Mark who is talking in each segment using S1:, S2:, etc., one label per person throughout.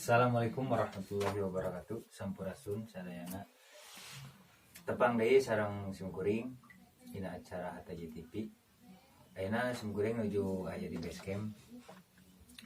S1: Assalamualaikum warahmatullahi wabarakatuh. Sampurasun sadayana. Tepang deui sareng simkuring dina acara HTJ TV. Ayeuna simkuring nuju aya di base camp.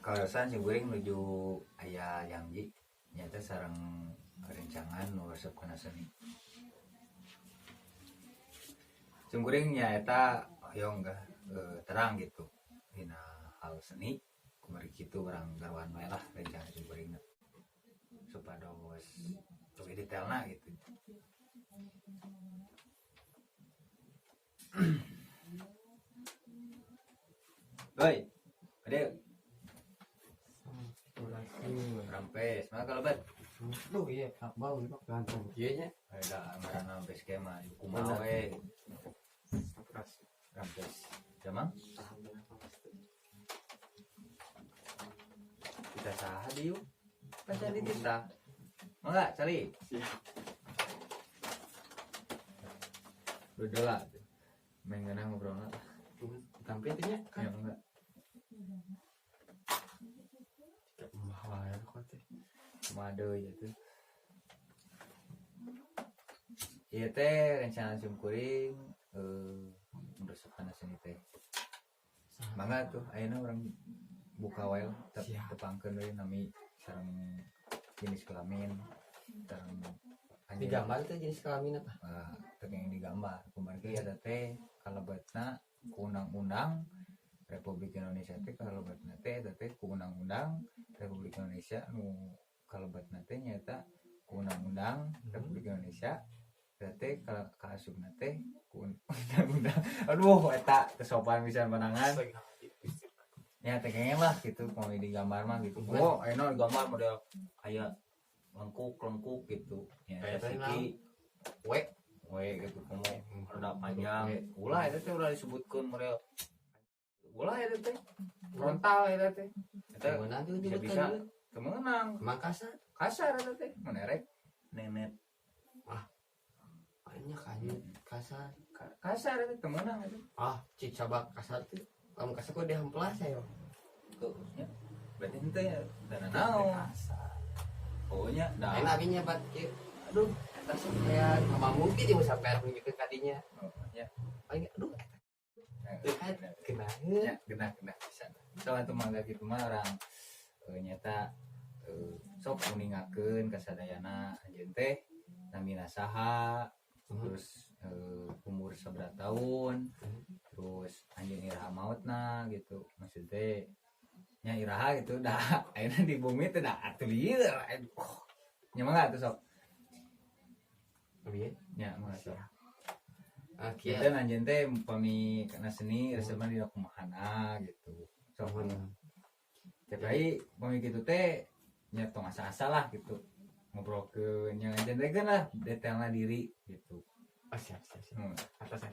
S1: Kaleresan simkuring nuju aya janji nyaeta sareng rencangan nu resep kana seni. Simkuring nyaeta hoyong gah terang gitu dina hal seni. Kumari kitu urang garwan wae lah rencana simkuring supados lebih detailna gitu. Woi, adek. Rampes, mana kalau bet?
S2: Duh iya, bau nih ganteng kieu nya.
S1: Ada ngaranna base camp mah kumaha we. Rampes. Jamang? Kita saha dieu? Pacar di kita. Mangga, cari.
S2: Siap.
S1: Udah lah. Main ngeunah ngobrolna.
S2: Tampil teh nya.
S1: Ya enggak.
S2: Mahal ya kok teh.
S1: Kumaha deui atuh. Ieu teh rencana simkuring resep kana seni teh. Mangga tuh ayeuna urang buka wae lah, tepangkeun deui nami sareng jenis kelamin sareng
S2: digambar teh jenis kelamin apa?
S1: Teh yang digambar. Kumargi eta teh kalebetna ku undang-undang Republik Indonesia teh kalebetna teh eta teh ku undang-undang Republik Indonesia nu kalebetna teh nyaeta ku undang-undang Republik Indonesia eta teh kaasupna teh ku undang-undang. Aduh eta kesopan pisan panangan. Ya teh kayaknya lah gitu mau digambar mah gitu. Oh, ayeuna digambar model aya lengkuk-lengkuk gitu. Ya
S2: kayak
S1: siki
S2: we
S1: we gitu komo rada panjang. Ulah eta teh ulah disebutkeun model ulah eta teh frontal eta teh. Eta bisa-bisa teu meunang.
S2: Emang kasar?
S1: Kasar eta teh menerek nenet.
S2: Ah. Banyak anjing kasar.
S1: Kasar eta teu meunang eta.
S2: Ah, cik sabak kasar teh. Kamu kasar kok dihemplas ayo.
S1: Tuh, nya. Berarti henteu ya, dana naon. Pokoknya dah.
S2: Enak abi nyebat kieu. Aduh, eta sampean mah mungkin jeung sampean nunjukkeun ka dinya.
S1: Oh, nya.
S2: Paling aduh eta. Teu kan kena.
S1: Nya, genah pisan. So atuh mangga kitu mah urang nyata sok uningakeun ka sadayana anjeun teh namina saha, terus umur sabaraha tahun, terus anjeun iraha mautna gitu. Maksud teh nya iraha gitu dah ayeuna di bumi teh dah atuh lieur. Aduh. Nya mangga atuh sok.
S2: Piye?
S1: Nya mangga sok.
S2: Ah, kieu.
S1: Kita anjeun teh upami kana seni resepna dina kumahana gitu. Sok. Tapi upami kitu teh nya tong asa-asa lah gitu. Ngobrolkeun nya anjeun teh lah detailna diri gitu.
S2: Oh, siap. Atas.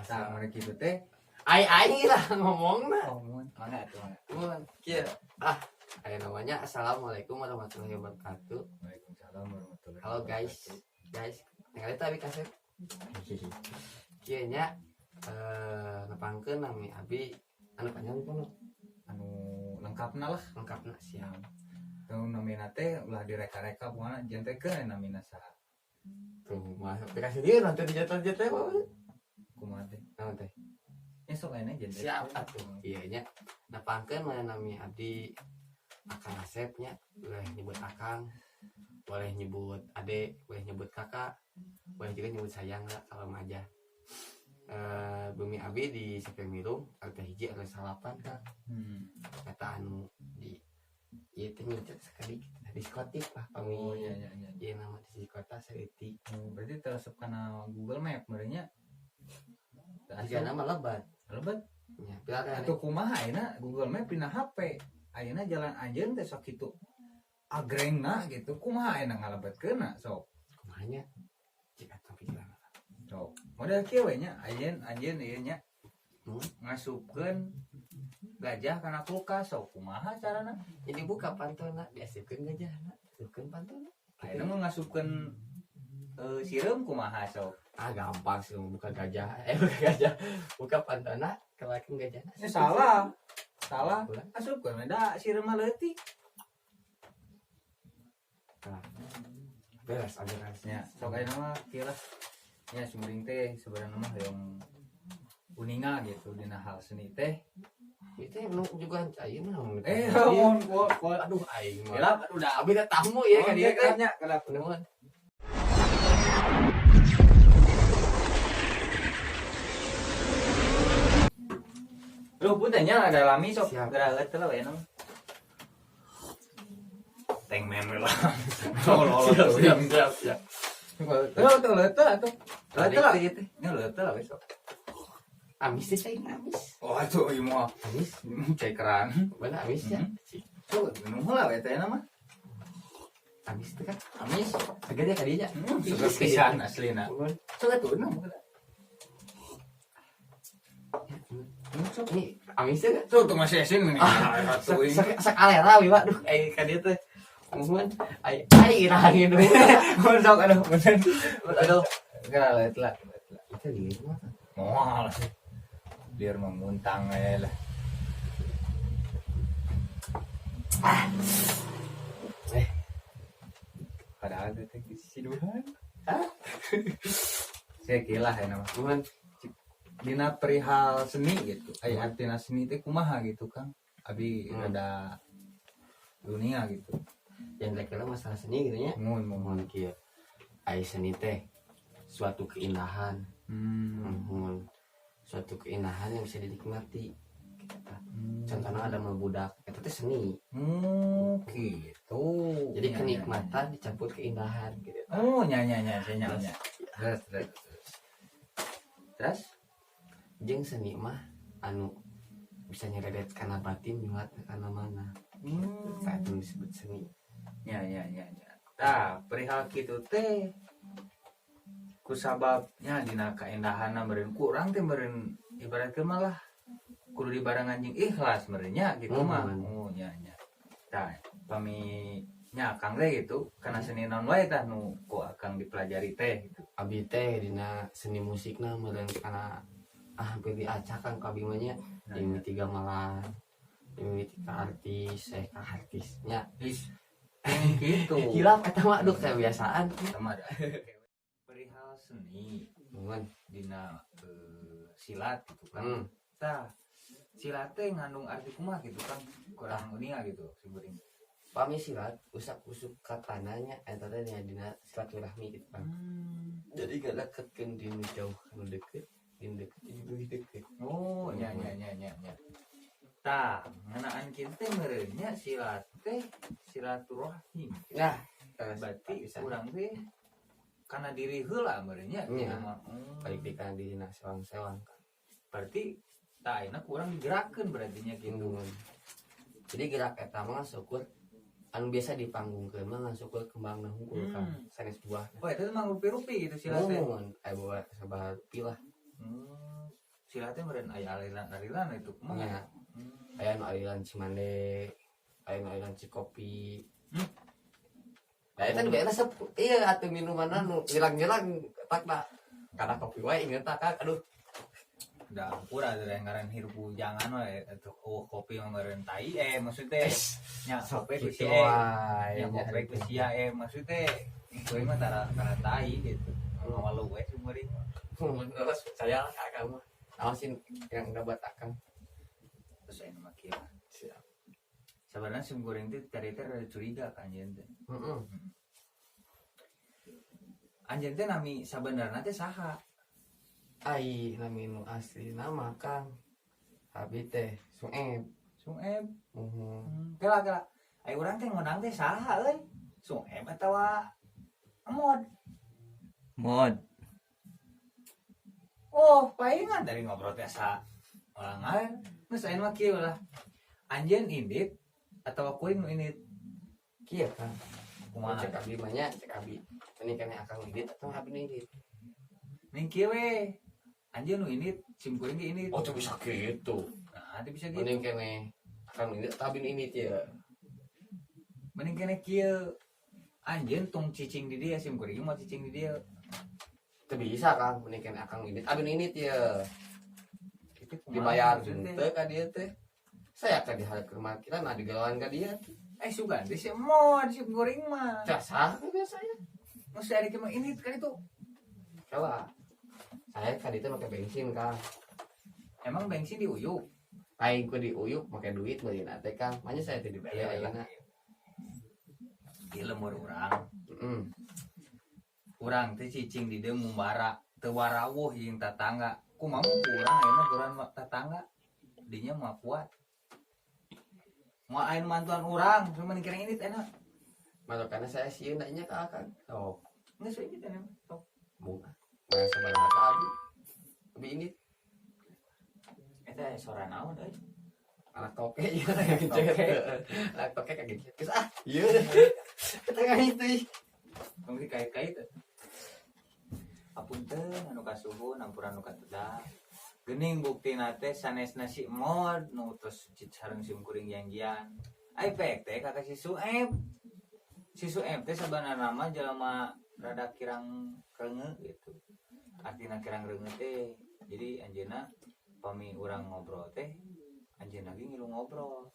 S1: Tah mun kitu teh
S2: Ai ai lah ngomongna.
S1: Oh, mun mangga atuh mangga.
S2: Mun kieu. Ah, aya namanya assalamualaikum warahmatullahi wabarakatuh.
S1: Waalaikumsalam warahmatullahi
S2: Halo guys. Guys, tinggal eta abi kasep. Kieu nya nepangkeun nami abi anu panjang kuno.
S1: Anu lengkapna lah.
S2: Lengkapna siap.
S1: Teu namina teh ulah direka-reka pokona jentekeun namina saha.
S2: Tuh, mah dikasih dia nanti dijatuh-jatuh apa?
S1: Kumaha teh?
S2: Naon teh?
S1: Ya sok ayeuna jentekeun.
S2: Siap atuh. Ieu nya nepangkeun mana nami abdi Akang Asep nya, boleh nyebut Akang, boleh nyebut Ade, boleh nyebut Kakak, boleh juga nyebut sayang lah kalau mah aja. Bumi abi di Sepemirum, RT 1 RW 8 Kang. Eta anu di ieu teh nyuncet sekali diskotik lah pami.
S1: Oh iya.
S2: Ieu nama di kota saeutik.
S1: Oh, berarti teresep kana Google Map meureunnya.
S2: Jika nama lebat.
S1: Lebat?
S2: Ya, pila
S1: Atuh kumaha ayeuna Google Map dina HP. Ayeuna jalan anjeun teh sok kitu agrengna gitu. Kumaha ayeuna ngalebetkeunna sok?
S2: Kumaha nya? Cik atuh pikiran.
S1: Sok. Model kieu we nya anjeun ieu nya. Ngasupkeun gajah kana kulkas sok kumaha carana?
S2: Jadi buka pantona, diasupkeun gajahna, asupkeun pantona.
S1: Ayeuna mah ngasupkeun sireum kumaha sok?
S2: Ah gampang sih buka gajah. Buka gajah. Buka pantona, keluarkeun gajahna.
S1: Salah. Salah. Asupkeun da sireum mah leutik.
S2: Nah, beres beres.
S1: Nya, sok ayeuna mah kieu lah. Nya sumuring teh sebenarnya mah hoyong uninga gitu dina hal seni teh.
S2: Itu nu juga ayeuna mah.
S1: Eh, mohon kuat.
S2: Aduh aing mah.
S1: Gelap udah.
S2: Abi teh tamu ya ka dieu teh.
S1: Nya, gelap.
S2: Nuhun.
S1: Lu punten nya ada lami sok
S2: Siap.
S1: geura teh lah we mah. Teng mem lah. Lolo
S2: Siap siap siap siap.
S1: Tuh tuh leuteut atuh. Leuteut lah.
S2: Tarik teh.
S1: Nya leuteut lah besok.
S2: Amis teh cai amis.
S1: Oh atuh ieu mah
S2: Amis.
S1: cai keran.
S2: Mana amis ya?
S1: Hmm. Sok minum heula we teh mah.
S2: Amis teh kan.
S1: Amis.
S2: Seger ya ka dieu nya.
S1: Seger pisan aslina.
S2: Nuhun.
S1: Sok atuh minum heula. Sok.
S2: Ini amis teh kan?
S1: Tuh tuh masih esin nih.
S2: Ah,
S1: Atuh ini.
S2: Sak alera wi Pak. Duh ai ka dieu teh. Nuhun. Ai ai irahan nu.
S1: Sok aduh bener.
S2: Aduh.
S1: Geura leuteut lah.
S2: Itu di mah.
S1: Moal sih. Biar memuntang aja lah.
S2: Eh.
S1: Padahal teh kesiduhan. Saya kira ya nama.
S2: Nuhun.
S1: Dina perihal seni gitu. Aya artina seni teh kumaha gitu Kang. Abi rada dunia gitu.
S2: Yang kira masalah seni gitu nya.
S1: Mun mun.
S2: Mohon kieu. Ai seni teh suatu keindahan. Mohon suatu keindahan yang bisa dinikmati. Gitu. Contohnya ada budak, itu teh seni.
S1: Gitu.
S2: Jadi
S1: Ya, ya,
S2: kenikmatan dicampur keindahan gitu.
S1: ya. Oh, nya nya nya, saya nya nya. Terus terus. Terus. Terus?
S2: Jeung seni mah anu bisa nyeredet kana batin nyuat kana mana. Saat itu disebut seni.
S1: Ya ya ya ya. Tah, perihal kitu teh kusababnya dina kaendahanna meureun kurang teh meureun ibaratkeun malah kudu dibarengan jeung ikhlas meureun nya gitu mah. Oh nya nya. Tah, pami nya Akang teh gitu kana seni naon wae tah nu ku Akang dipelajari teh gitu.
S2: Abi teh dina seni musikna meureun kana hampir diacakan ku abi mah nya.
S1: Nah,
S2: Dimimiti gamelan, dimimiti ka artis, ka artisnya.
S1: Is gitu.
S2: Hilap eta mah aduh kebiasaan.
S1: Sama ada. Perihal seni
S2: Nuhun.
S1: dina silat gitu kan. Tah, silat teh ngandung arti kumaha gitu kan. Kurang uninga gitu si buring.
S2: Pami silat usak usuk katananya eta teh nya dina silaturahmi gitu kan. Jadi gak deketkeun di nu jauh nu deket, di nu deket jadi leuwih deket.
S1: Oh, nya nya nya nya nya. Tah, ngeunaan kieu teh meureun nya silat teh silaturahmi.
S2: Nah,
S1: Berarti
S2: bisa
S1: urang teh kana diri heula meureun nya
S2: Nya.
S1: kitu mah.
S2: Balik di kana dirina sewang-sewang kan.
S1: Berarti tah ayeuna kurang digerakkeun berarti nya gitu.
S2: Nuhun. Jadi gerak eta mah syukur anu biasa dipanggungkeun mah ngan syukur kembangna hungkul kan sanes buah.
S1: Oh, itu mah rupi-rupi gitu silat teh.
S2: Nuhun, aya bawa sabar rupi lah.
S1: Silat teh meureun aya aliran-aliran itu kumaha?
S2: Nya. Aya nu aliran Cimande, aya nu aliran Cikopi. Nah, eta nu biasa resep ieu atuh minumanna nu ngirang-ngirang takna. Kana kopi wae inget tak Kang. Aduh.
S1: Da pura ada yang ngaran hirup jangan we atuh oh kopi mah meureun tai maksudnya nya kopi ku
S2: Gitu
S1: si
S2: wae.
S1: nya kopi ku sia maksudnya kopi mah tara tara tai gitu. Malu we sumeuring mah.
S2: Terus percaya lah ka akang mah. Awasin yang udah buat akang.
S1: Terus aya mah kieu.
S2: Siap.
S1: Sebenarnya sim goreng teh tadi teh rada curiga ka anjeun teh.
S2: Heeh.
S1: Anjeun teh nami sabenerna teh saha?
S2: Ai nami nu asli nama Kang. Abi teh Sueb.
S1: Sueb.
S2: Muhun.
S1: Kela kela. Ai urang teh ngondang teh saha euy? Sueb atawa Emod?
S3: Mod.
S1: Oh, palingan dari ngobrol teh sa orang lain. Geus aya mah kieu lah. Anjeun indit atawa kuring nu indit?
S2: Kieu Kang.
S1: Kumaha?
S2: Cek abi mah nya, cek abi. Ini kan akang indit atau abi nu indit?
S1: Ning kieu we. Anjeun nu indit, sim kuring ge indit.
S2: Oh, tuh bisa gitu.
S1: Nah, teu bisa gitu.
S2: Mending kene akang indit atau abi nu indit ya.
S1: Mending kene kieu. Anjeun tong cicing di dia, sim kuring mau cicing di dia.
S2: Teu bisa Kang, mending kene akang indit, abi nu indit ya.
S1: Itu kumaha
S2: Dibayar
S1: maksudnya?
S2: henteu ka dieu teh. Saya ka dihareup ke parkiran nah digawean ka dia.
S1: Eh, sugan teh si Mod, si goreng mah.
S2: Jasa biasa ya.
S1: Mesti ada mah ini kan itu.
S2: Coba. Saya kan itu pakai bensin, Kang.
S1: Emang bensin diuyuk?
S2: Aing ku diuyuk pakai duit beli teh, Kang. Makanya saya tidak dibeli ayeuna.
S1: Di lembur urang.
S2: Heeh.
S1: Urang teh cicing di dieu mumbara, teu warawuh jeung tatangga. Kumaha ku urang ayeuna urang tatangga? Dinya mah kuat. Moal aya nu mantuan urang, cuma kira ini teh enak.
S2: Makanya saya sieun nya ka Akang. Oh,
S1: Geus we gitu enak. Sok.
S2: Bunga. Mana sabaraha ka abi? Abi ini
S1: Eta aya sora naon euy?
S2: Anak toke ya kaget. Anak toke kaget. Geus ah, ieu. Ke tengah itu ih.
S1: Tong dikait-kait. Apunten anu kasuhun, ampura anu kateda. Geuning buktina teh sanesna si Mod nu tos sareng sim kuring janjian. Ai pek teh ka si Sueb. Si Sueb teh sabanarna mah jelema rada kirang reungeu gitu. Artina kirang reungeu teh jadi anjeunna pami urang ngobrol teh anjeunna ge ngilu ngobrol.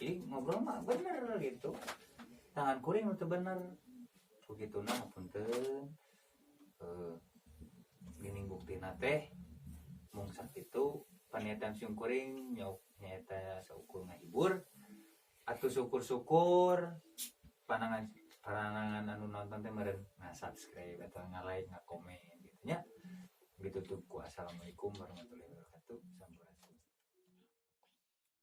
S1: Jadi ngobrol mah bener gitu. Tangan kuring nu teu bener. Begituna hapunten. Geuning buktina teh mung sakitu paniatan sim kuring nyok nyaeta saukur ngahibur atau syukur-syukur panangan panangan anu nonton teh meureun nga-subscribe atau nga-like, nga-komen gitu nya. Ditutup ku assalamualaikum warahmatullahi wabarakatuh. Sampurasun.